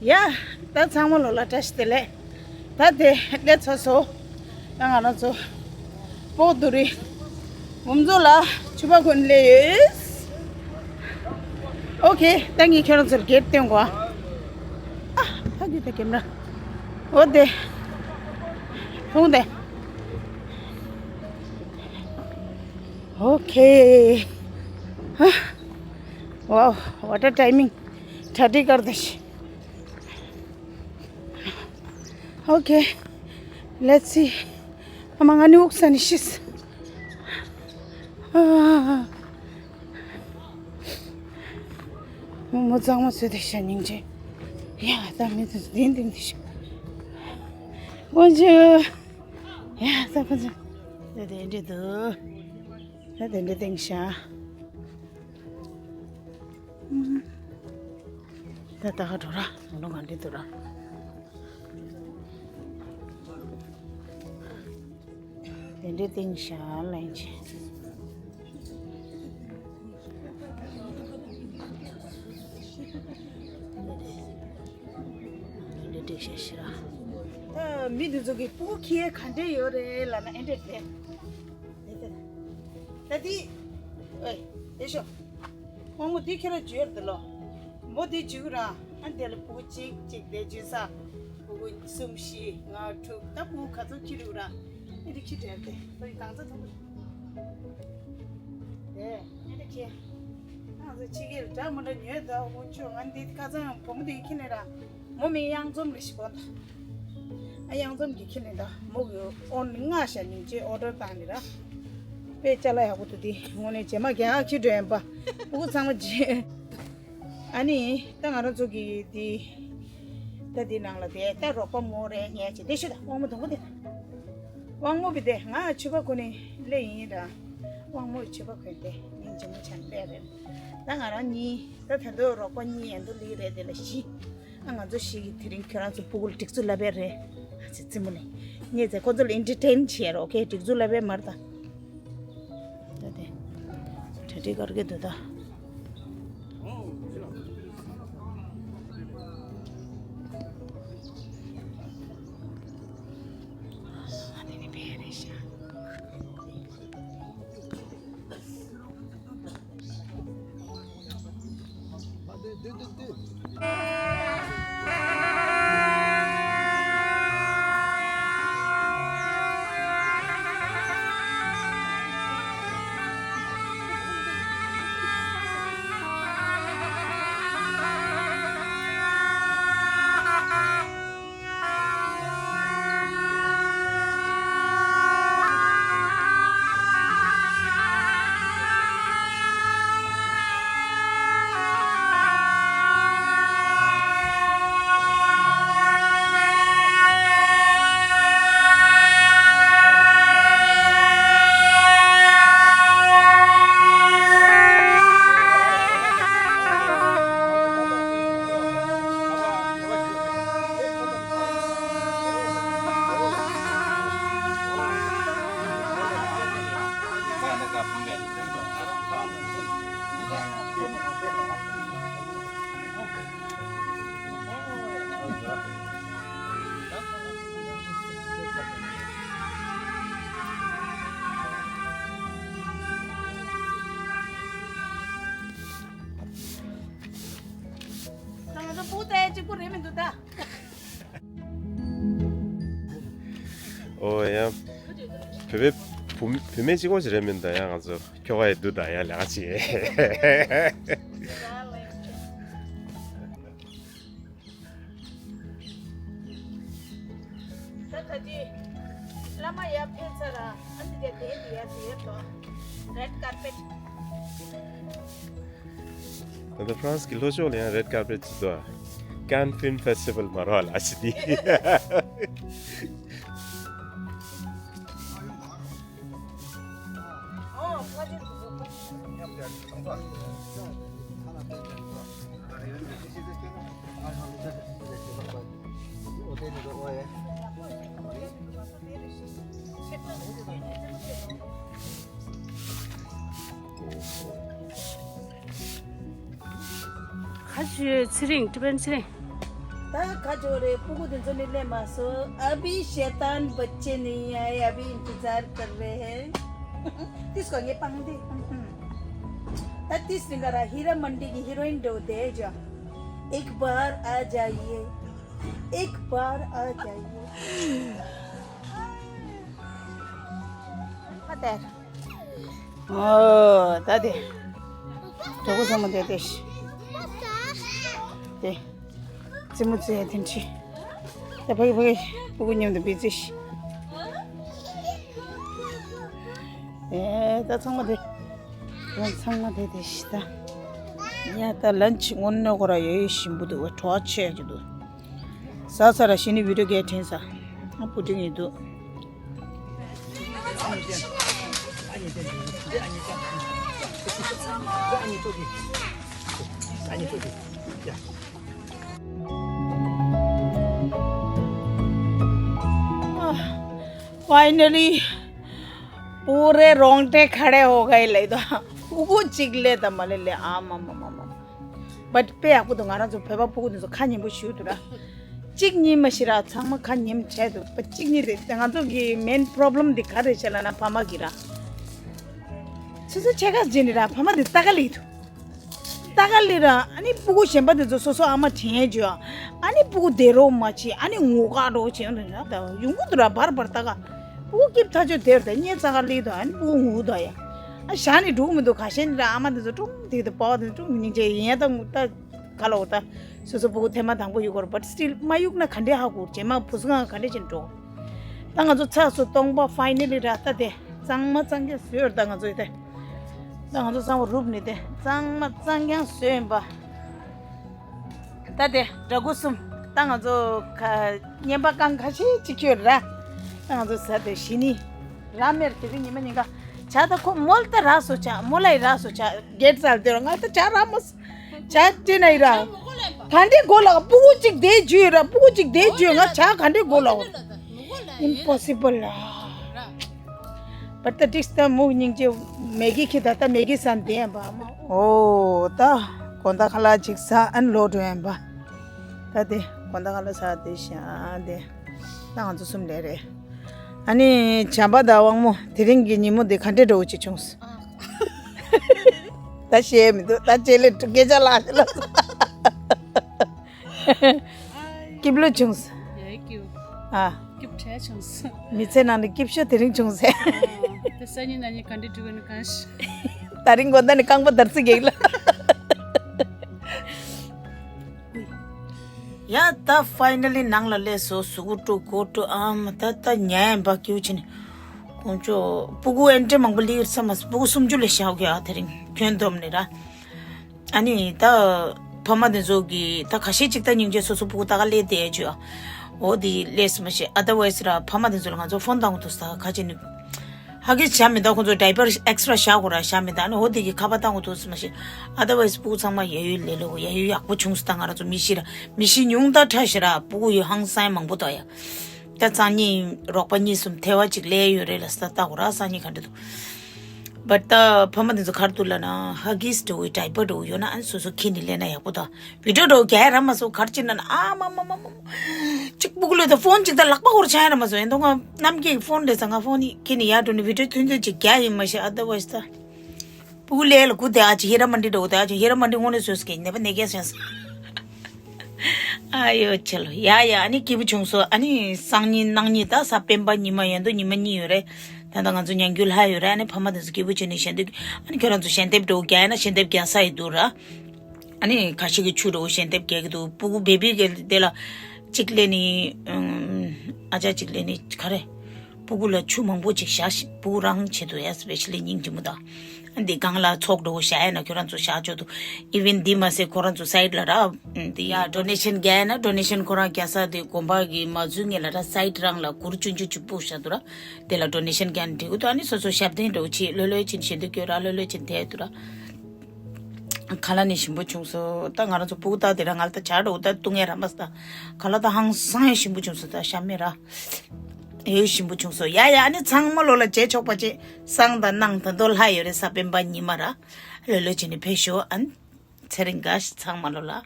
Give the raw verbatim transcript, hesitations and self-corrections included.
ཡ། ད་ཚང་མ་ལོ་ལ་བཀྲ་ཤིས་བདེ་ལེགས། ད་དེ་སླེབས་ཚར་སོང་། ད་ང་རང་ཚོ་སྤོག་དུ་རི་འོམ་ཚོ་ལ་ཕྱུ་པ་གོན་སླེབས་ཡོད། ཨོ་ཁེ། ད་ངས་ཁྱོད་རང་ཚོར་གེད་སྟོན་གོ། ཨ་ཧ་གི་ད་ཀེམ་ར། ཨོ་དེ། ཐུང་དེ། ཨོ་ཁེ། ཧ། Wow, what a timing. ཐ་ཏི་ཀར་དེ་ཤི། Okay, let's see. ཨ་མ་ང་ནི་འུག་ས་ནི་ཤིས། ཨ། མོ་མོ་གཙང་མ་བཟོས་ཏེ་ཤ་སྙིང་རྗེ། ཡ་ད་མི་དུ་ལྡིང་ལྡིང་དེ་ཤ། ཀོན་ཅི། ཡ་ད་ཀོན་ཅི། ད་དེ་འདྲ་འདུག་ད་དེ་འདྲ་སྟེང་ཤ། ད་ད་ག་འགྲོ་ར། ང་ལོ་ག་འདྲི་འདུག་ར། དེ་འདྲའི་སྟེང་ཤ་ལན་ཆེ། དེ་འདྲའི་སྟེང་ཤ་ཤི་ར། ད་མི་འདི་ཚོ་གི་སྤུ་གུ་ཁྱེར་ག་འདྲས་ཡོད་རེད་ལབ་ན་ཨེ་འདྲས་རེད། ད་དེ། ཨེ། ཨེ་ཤོ། དབང་མོ་འདི་ཁྱེད་རང་འཇུས་ཡོད་དེ་ལོ། མོ་འདི་འཇུས་ར། ཨ་འདི་ལ་སྤུ་གུ་གཅིག་གཅིག་དེ་འཇུས་ས། སྤུ་གུ་གསུམ་བཞི་ལྔ་དྲུག་ད་སྤུ་གུ་ག་ཚོད་ཁྱེར་རུ་ར། ཨེ་འདི་ཁྱེར་དྲན་དེ་ལོ་ཡི་གང་ཚ་ཐོང་གི། དེ་ཨེ་འདི་ཁྱེར། ང་ཚོ་ཕྱི་རྒྱལ་འདྲ་མི་འདྲ་ཉོས་ད་དབང་ཆོག་ང་འདི་ཁ་ཚང་བུ་མོ་འདི་ཁྱེར་ནས་ར། མོ་མི་གཡང་འཛོམས་རེ་ཞིག་གོ་ད། ཨ་གཡང་འཛོམས་ཀྱི་ཁྱེར་ནས་ད་མོ་གི་ཨོན་ལྔ་ཤ་ཉིན་ཅེ་ཨོ་ཌར་བཏང་ནི་ར། དཔེ་ཅ་ལག་ཡག་པོ་འདུག་དེ་དངོས་གནས་རྗེས་མ་རྒྱ་གར་ཁྱི་འགྲོ་ཡན་པ་སྤུ་གུ་ཚང་མ་རྗེས། ཨ་ནི་ད་ང་རང་ཚོ་གི་དེ་ད་དེ་ནང་ལ་དེ་ད་རོགས་པ་མོ་རེ་ངས་ཅི་དེ་ཤི་ད་དབང་མོ་དང་པོ་དེ་དབང་མོ་བི་དེ་ང་ཕྱུ་པ་གོན་ནས་སླེབས་ཡིན་ར། དབང་མོ་ཕྱུ་པ་གོན་ཏེ་ཉིན་རྗེས་མ་ཆ་ནས་སླེབས་རེད། ད་ང་རང་གཉིས་ད་ད་དུང་རོགས་པ་གཉིས་ཡན་དུ་ལི་རེད་དེ་ལ་བཞི། ཨ་ང་ཚོ་ཞིག་གིས་དེ་རིང་ཁྱོད་རང་ཚོ་སྤུ་གུ་ལ་སྒྲིག་འཛུགས་ལབ་པས་རེད། ཨ་ཙི་ཙི་མོ་ལེ། ངས་ཚེ་ཁོ་ཚོ་ལ་ཨེན་ཊར་ཊེན་བྱེད་རོགས་ཁེ་སྒྲིག་འཛུགས་ལབ་པས་མར་ད། ད་དེ། གྲ་སྒྲིག་གར་གེ་འདུག་ད། ཨ་དེ་ནི་བེ་རེ་ཤ། ང་ཚོ་སྤུ་གུ་ད་གཅིག་པུ་རེད་མི་འདུག་ད། ཨོ་ཡ། བུད་མེད་བུ་བུད་མེད་གཅིག་པོ་ཞིག་རེད་མི་འདུག་ད་ཡ། ང་ཚོ་ཁྱོ་ག་ཡི་འདུག་ད་ཡ་ལས་ཀ་བྱེད། ད་ད་དེ་བླ་མ་ཡར་ཕེབས་ཚར་ར། ཨ་ནི་དེ་དེ་དེ་ཡར་དེ་ཡར་ལོ། རེད་ཀར་པེཊ། ད་ལྟ་ཧྥ་རན་སི་གི་ལྷོ་ཕྱོགས་ལ་ཡང་རེད་ཀར་པེཊ་ཅིག་འདུག་ཀན་ཕིལམ་ཕེ་སི་ཊི་ཝལ་མ་རོ་ལ་ཞི་དི། ཁ་ཞུ་ཚེ་རིང་། ཀྲི་པན་ཚེ་རིང་། ད་ཁ་ཆོ་རེ་སྤུ་གུ་དེ་ཚོ་ནི་སླེབས་མ་སོང་། अभी शैतान बच्चे नहीं आए, अभी इंतजार कर रहे हैं। དེ་སྐོར་ངས་སྤང་དེ། ད་དེ་སྲིང་ག་ར་ཧི་ར་མན་ཌི་གི་ཧི་རོ་ཨིན་འགྲོ་དེ་ཇོ། एक बार आ जाइए, एक बार आ जाइए। ཨོ་ད་དེ། གྲོགས་པོ་ཚང་མ་དེ་དེ་ཤི། དེ། རྩེད་མོ་རྩེ་ཡ་དེ་འདྲི། ད་ཕ་གི་ཕ་གི་སྤུ་གུ་མཉམ་དུ་བི་ཛི་ཤི། ཨེ་ད་ཚང་མ་དེ། ང་ཚང་མ་དེ་དེ་ཤི་ད། ཡ་ད་ལན་ཆི་སྔོན་ནས་ཁོ་ར་ཡོད་ཡོད་ཞིམ་པོ་འདུག་བ། གྲོགས་ཆེ་གི་འདུག་ཟ་ས་ར་ཤི་ནི་བི་ཌིའོ་གས་དྲན་ས། ཨ་པུ་ཏིང་ཡིན་འདུག Finally, पूरे रोंगटे खड़े हो गए ले तो। སྤུ་གུ་གཅིག་ལས་དང་མ་ལས་ལས་ཨ་མ་མ་མ་མ། བཊ་དཔེ་ཡག་པོ་འདུག་ང་རང་ཚོ་བོད་པ་སྤུ་གུ་འདི་ཚོ་ཁ་ཉན་པོ་ཞུ་འདུག་ར། གཅིག་གཉིས་མ་ཤི་ར་ཚང་མ་ཁ་ཉན་བྱས་འདུག་པ། གཅིག་གཉིས་རེད་དེ་ང་ཚོ་གི་main problem འདི་ག་རེ་བྱས་ལ་ན་ཕ་མ་གི་ར། སོ་སོ་ཆེ་ཁ་ཇི་ནི་ར་ཕ་མ་འདི་ལྟ་ག་ལི་འདུག་ལྟ་ག་ལི་ར་ཨ་ནི་སྤུ་གུ་གཞན་པ་འདི་ཚོ་སོ་སོ་ཨ་མ་དྲན་བརྗོད་ཨ་ནི་སྤུ་གུ་བདེ་རོགས་མ་བྱེད་ཨ་ནི་ངུ་ག་རོགས་བྱེད་འདི་ན་ད་ཡོང་གི་འདུག་ར་བར་བར་ལྟ་ག་སྤུ་གུ་སྐྱིབས་ཐག་ཆོད་དེར་ད་སྙེ་ཙ་ག་ལི་དང་ཨ་ནི་སྤུ་གུ་ངུ་ད་ཡ། ཨ་ཞག་ནི་འགྲོ་གི་མི་འདུག་ཁ་ཤས་ནི་ར་ཨ་མ་འདི་ཚོ་ཀྲུང་དེ་དུ་པ་བ་དེ་ཀྲུང་སྙིང་རྗེ་ཡིན་ཡ་ད་ངུ་ད་ག་ལ་འོ་ད་སོ་སོ་སྤུ་གུ་ཐེངས་མ་དང་པོ་ཡུག་གོར་བཊ་སི་ཊིལ་མ་ཡུག་ན་ག་འདྲེ་ཧ་གོ་རྗེས་མ་བུ་སུ་གང་ག་འདྲེ་ཅན་འགྲོ། ད་ང་ཚོ་ཚགས་སུ་སྟོང་པ་ཕའི་ནལ་ལི་ར་ད་དེ་གཙང་མ་གཙང་རྐྱང་བཟོས་ད་ང་ཚོ་ཡི་དེ། ད་ང་ཚོ་གཙང་པོ་རུབ་ནི་དེ་གཙང་མ་གཙང་རྐྱང་བཟོས་ཡིན་པ། ད་དེ་འདྲ་སྐུ་གསུམ་ད་ང་ཚོ་ཁ་བརྙན་པ་རྐང་ཁ་ཤས་ཅིག་ཁྱོད་ར། ད་ང་ཚོ་ཟ་དེ་ཞི་ནི་ར་མེར་དེ་རིང་ཉི་མ་ཉིན་ག་ཆ་ད་ཁོ་མོལ་ད་ར་སོ་ཆ་མོ་ལ་ཡི་ར་སོ་ཆ་གེད་ཚལ་དེ་ར་ང་ད་ཆ་ར་མོ་ཆ་དེ་ན་ཡི་ར། ག་འདྲེ་གོ་ལག་སྤུ་གུ་གཅིག་དེ་བརྗོད་ར་སྤུ་གུ་གཅིག་དེ་བརྗོད་ང་ཆ་ག་འདྲེ་གོ་ལག་ཨིམ་པོ་སི་བལ་ལ། བར་ད་ཏིག་སྟ་མུག་སྙིང་རྗེ་མེ་གི་ཁི་ད་ད་མེ་གི་སན་དེ་ཡན་པ་མ། ཨོ་ད་གོ་ད་ཁ་ལ་ཅིག་ས་ཨན་ལོ་འགྲོ་ཡན་པ། ད་དེ་གོ་ད་ཁ་ལ་ས་དེ་ཤ་དེ་ད་ང་ཚོ་གསུམ་ལས་རེད། ཨ་ནི་བྱམས་པ་དང་དབང་མོ་དེ་རིང་གི་ཉིན་མོ་འདི་ག་འདྲེ་འགྲོ་ཅིག་བྱུང་སོང་། ད་ཤེས་མི་འདུག་ད་ཅེ་ལེ་སྐད་ཆ་ལ་ཤེས་ལ། སྐྱིབས་ལོ་བྱུང་སོང་། ཡ་སྐྱིབས། ཨ། སྐྱིབས་བྲལ་བྱུང་སོང་། མི་ཚེ་ནང་ནས་སྐྱིབས་ཤོག་དེ་རིང་བྱུང་སོང་། ཨ། ད་སང་ཉིན་གནངས་ཉིན་ག་འདྲ་འགྲིག་གི་ནི་གང་ཤེས། ད་རིང་དགོང་དག་ནས་རྐང་པ་འདར་རྩི་གེགས་ལ། ཡ་ད་ཕའི་ནལ་ལི་ནང་ལ་སླེབས་སོང་། གཟུགས་པོ་དཀྲུག་གོ་དཀྲུག་ཨ་མ་ད་ད་ཉལ་ཡན་པ་སྐྱིད་པོ་བྱས་ནས། དཀོན་མཆོག་སྤུ་གུ་ཨེ་འདྲ་མང་པོ་སླེབས་ས་མ་སྤུ་གུ་སུམ་ཅུ་ལས་བཞག་གི་ཨ་དེ་རིང་ཁྱོན་བསྡོམས་ནས་ར། ཨ་ནི་ད་ཕ་མ་དེ་ཚོ་གི་ད་ཁ་ཤས་ཅིག་ད་སྙིང་རྗེ་སོ་སོ་སྤུ་གུ་ད་ག་སླེབས་བསྡད་ཡོད་ཅུ་ཨ། འོ་དེ་སླེབས་སོང་མ་ཤེས། ཨ་དར་ཝའི་སི་ར་ཕ་མ་དེ་ཚོ་ལ་ང་ཚོ་ཕོན་བཏང་དགོས་འདུག་ས་ཁ་ཅིག་ནི། ཧ་གི་བྱ་མི་འདུག་ཁོང་ཚོ་ཌའི་པར་ཨེག་སི་ཊ་ར་བཞག་དགོས་ར་བཞག་མི་འདུག་ཨ་ནི་འོ་དེ་གི་ཁ་པར་བཏང་དགོས་འདུག་ས་མ་ཤེས། ཨ་དར་ཝའི་སི་སྤུ་གུ་ཚང་མ་ཡ་ཡུལ་ལས་ལོ་ཡ་ཡུལ་ཡག་པོ་བྱུང་སོང་། ད་ང་རང་ཚོ་མི་ཤི་ར་མི་ཤི་ཉུང་ད་ཁྲ་ཤི་ར་སྤུ་གུ་ཡོད་ཧང་སང་མང་པོ་འདུག་ཡ། ད་སང་ཉིན་རོགས་པ་གཉིས་གསུམ་ཐེ་བ་གཅིག་ལས་ཡོད་རེད་ལ་ས་ལྟ་གོ་ར་སང་ཉིན་ག་འདྲ་འདུག་བཊ་ད་ཕ་མ་དེ་ཚོ་གར་འདུག་ལ་ན་ཧ་གིས་འགྲོ་འོས་ཌའི་པར་འགྲོ་འོས་ཡོད་ན་ཨ་ནི་སོ་སོ་ཁྱེར་ནས་ལེན་ན་ཡག་པོ་ད་བི་ཌིའོ་འགྲོ་རྒྱ་ཡ་ར་མ་སོ་གར་ཅིག་ན་ན་ཨ་མ་མ་མ་མ་གཅིག་སྤུ་གུ་ལོས་ད་ཕོན་གཅིག་ད་ལག་པ་ཧོར་ཆ་ཡ་ར་མ་སོ་ཡན་དོ་ང་རྣམ་རྒྱལ་གྱི་ཕོན་རེད་ས་ང་ཕོན་ནི་ཁྱེར་ནས་ཡར་འགྲོ་ནས་བི་ཌིའོ་ཐུན་ཐུན་གཅིག་རྒྱ་ཡིན་མ་ཤེས་ཨ་ད་བ་ཤི་ད། སྤུ་གུ་ལས་ལ་གུ་དེ་ཨ་ཅི་ཧེ་ར་མ་འདི་འགྲོ་དེ་ཨ་ཅི་ཧེ་ར་མ་འདི་དངོས་གནས་བཟོས་སྐད་ནད་པ་ནད་སྐད་སོང་སོང་། ཨ་ཡོ་ཆེ་ལོ་ཡ་ཡ་ཨ་ནི་སྐྱིད་པོ་བྱུང་སོང་། ཨ་ནི་སང་ཉིན་གནངས་ཉིན་ད་གཟའ་སྤེན་པ་ཉི་མ་ཡོད་འདུག་ཉི་མ་གཉིས་ཡོད་རེད། ད་ལྟ་ང་ཚོ་ཉན་རྒྱུ་ལྷག་ཡོད་རེད། ཨ་ནི་ཕ་མ་དེ་ཚོ་སྐྱིད་པོ་བྱས་ནས་ཞལ་འདེབས་ཨ་ནི་ཁྱོད་རང་ཚོ་ཞལ་འདེབས་འགྲོ་རྒྱ་ཡ་ན་ཞལ་འདེབས་རྒྱག་ས་ཡི་འདུག་ར། ཨ་ནི་ཁ་ཤས་ཀྱི་ཆུ་འགྲོ་ཞལ་འདེབས་རྒྱག་གི་འདུག་སྤུ་གུ་བེ་བི་གི་དེ་ལ་གཅིག་ལས་ནི་ཨ་ཅག་གཅིག་ལས་ནི་ག་རེ་སྤུ་གུ་ལ་ཆུ་མང་པོ་ཅིག་བཞག་སྤུ་གུ་རང་ཆེད་དུ་ཡ་སི་པེ་ཤ་ལི་སྙིང་རྗེ་མོ་དང་། འདི་སྒང་ལ་ཚོགས་འགྲོ་བོ་བཞག་ཡ་ན་ཁྱོད་རང་ཚོ་བཞག་ཆོག་འདུག་ཨི་ཝེན་འདི་མ་ཟད་ཁོ་རང་ཚོ་སའིད་ལ་ར། འདི་ཡ་ཌོ་ནེ་ཤན་རྒྱག་ཡ་ན་ཌོ་ནེ་ཤན་ཁོ་རང་རྒྱག་ས་དེ་དགོན་པ་གི་མ་འཛུལ་སྔོན་ལ་ར་སའིད་རང་ལ་གུར་ཆུང་ཆུང་ཅིག་སྤུ་བཞག་འདུག་ར། དེ་ལ་ཌོ་ནེ་ཤན་རྒྱག་ན་འགྲིག་གི་འདུག་ཨ་ནི་སོ་སོ་ཞབས་བརྟན་འགྲོ་བོ་ཆེ་ལྷོད་ལྷོད་ཕྱིན་ཞལ་འདེབས་སྐྱོར་ར་ལྷོད་ལྷོད་ཕྱིན་དེ་འདུག་ར། ཁ་ལག་ནི་ཞིམ་པོ་བྱུང་སོང་། ད་ང་རང་ཚོ་སྤུ་གུ་ད་དེ་ར་ང་ལ་ད་ཇ་འགྲོ་ད་བཏུང་ཡ་ར་མ་ས་ད་ཁ་ལག་ད་ཧང་སང་ཡ་ཞིམ་པོ་བྱུང་སོང་། ད་ཤ་མེད་ར་ཡ་ཞིམ་པོ་བྱུང་སོང་། ཡ་ཡ་ཨ་ནི་ཚང་མ་ལོ་ལ་རྗེས་ཆོག་པ་ཅེ་སང་ད་གནངས་ད་མདོ་ལྷ་ཡོད་རེད། གཟའ་སྤེན་པ་ཉི་མ་ར་ལོ་ལོ་བྱས་ནས་ཕེབས་ཤོག་ཨ་ནི་ཚེ་རིང་དགའ་ཤི་ཚང་མ་ལོ་ལ།